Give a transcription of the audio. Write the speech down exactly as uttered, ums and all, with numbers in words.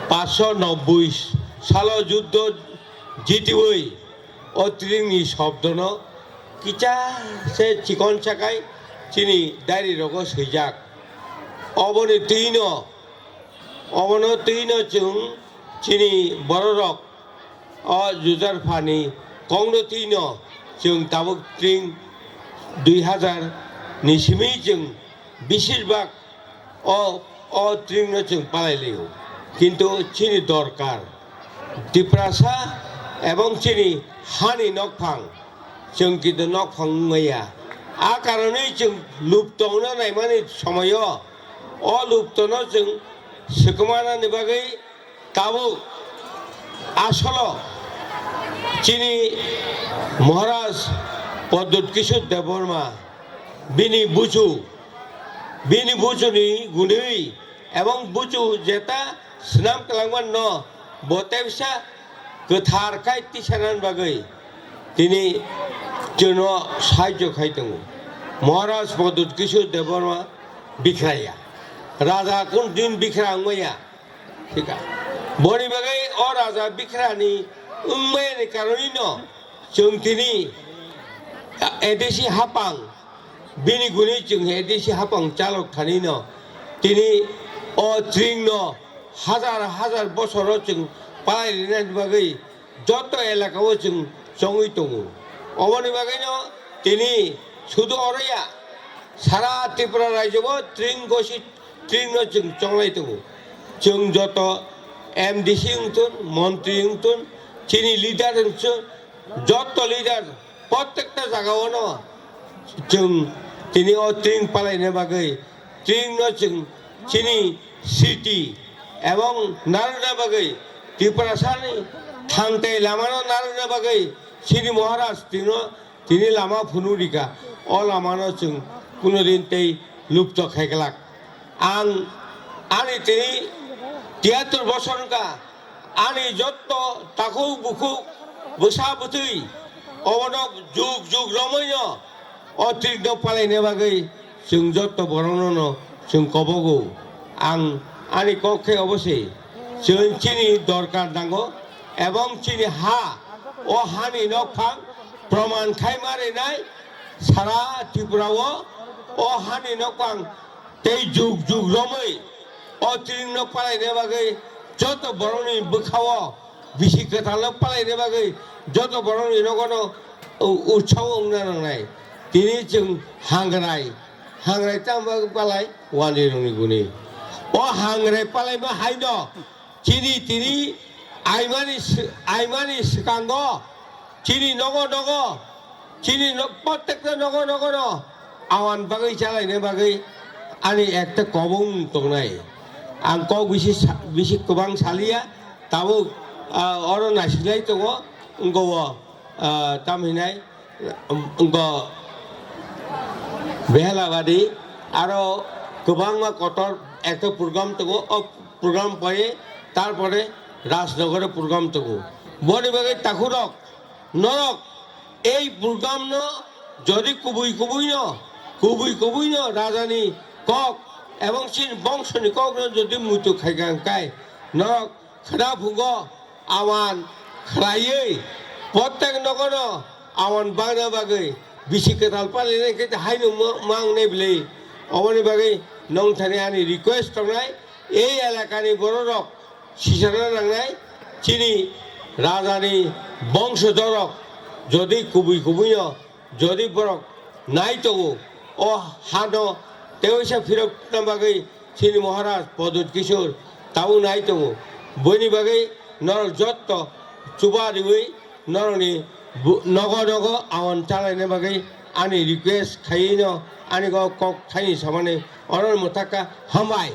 Paanch sho nobboi salo juddo jitiwi o tringni shobdono kicha se chikon sakai chini diary rogo swijak. Oboni twino, obono twino chwng chini bororok o jujar phani kongno twino chwng tabuk tring dui hazar ni simi chwng bishirbak o, o tringno chwng palai laio. Kintu chini dorkar Tiprasa ebong chini hani nokphang, chwng kintu nokphang wngmaya. A karonwi chwng luptongno naimani somoyo o luptono chwng swkmanani bagwi tabuk asolo chini Maharaj Pradyut Kishore Debbarma, bini buchu, bini buchuni gwnwi ebong buchu jeta swnam kwlangmano bo tebsa kwthar khai tisanani bagwi tini chwngno sahajyo khai tongo. Maharaj Pradyut Kishore Debbarma bikhraya. Raja kun din bikhra wngmaya. Thika. Boni bagwi o raja bikhrani wngmani karonino chwng tini A D C hapang, bini gwnwi chwng A D C hapang chalok thanino tini o tringno hazar hazar bosoro chwng palai rinani bagwi joto elakao chwng chongwi tongo. Oboni bagwino tini sudu oroya sara Tripura rajyo bo tring gosi tringno chwng chonglai tongo. Chwng joto M D C wngthun, montri wngthun, chini leader wngthun, joto leader prottekta jagaono chwng tini o tring palaina bagwi tringno chwng chini city ebong narwkna bagwi Tiprasani thangtai lamano narwkna bagwi chini Maharaj tino tini lama phunuk rika, o lamano chwng kuno din tei lupto khai glak. Ang ani tini tiyatur bosor wngkha, ani jotto takhuk bukhuk bwsa bwtwi obono jug jug romwino o tringno palaina bagwi chwng jotto borokno no chwng kobogo. Ang ani kok khe obo se, chwng chini dorkar nango ebong chini ha, o hani nokphang proman khai ma rinai sara Tripura o, o hani nokphang tei jug jug romwi o tringno palaina bagwi joto borokni bwkhao bisi kwtalno palaina bagwi joto borokni nogono u-, utsaho wngna nangnai. Tini chwng hangrai, hangrai tamo bagwi palai wanjwi rokni gwnwi. O hangrai palaima haino chini tini aimani sw-, aimani swkango chini nogo nogo, chini no-, prottekta nogo nogo no awan bagwi chalaina bagwi ani ekta kobong tongnai. Ang kok bisi sa-, bisi kwbang saliya, tabuk, ah, oro naisinai tongo, wngkha o, ah, tam hinai, wngkha Behelabadi, aro kwbangma kotor ekta program tongo, o program pore, tarpore Rajnogore program tongo. Boni bagwi takhurok, norok ei program no jodi kubui kubui no, kubui kubui no rajani kok ebong chini bongso ni kok no jodi muitu khaikha hwnkhe norok khwna phungo awan khlaiwi prottek nogo no awan bagna bagwi bisi kwtal palinai khe haino ma-, ma wngnai bwlwi. Oboni bagwi nongthani ani request tongnai, ei elakani bororok sisana nangnai, chini rajani bongsojokrok jodi kubui kubui no jodi borok nai tongo, o hano teisa phirokna bagwi chini Maharaj Pradyut Kishore tabuk nai tongo. Boni bagwi norok jotto chuba riwi norokni bu-, nogo nogo awan chalaina bagwi ani request khaiwi no ani kok thaini samani oro mwthakha. Hambai.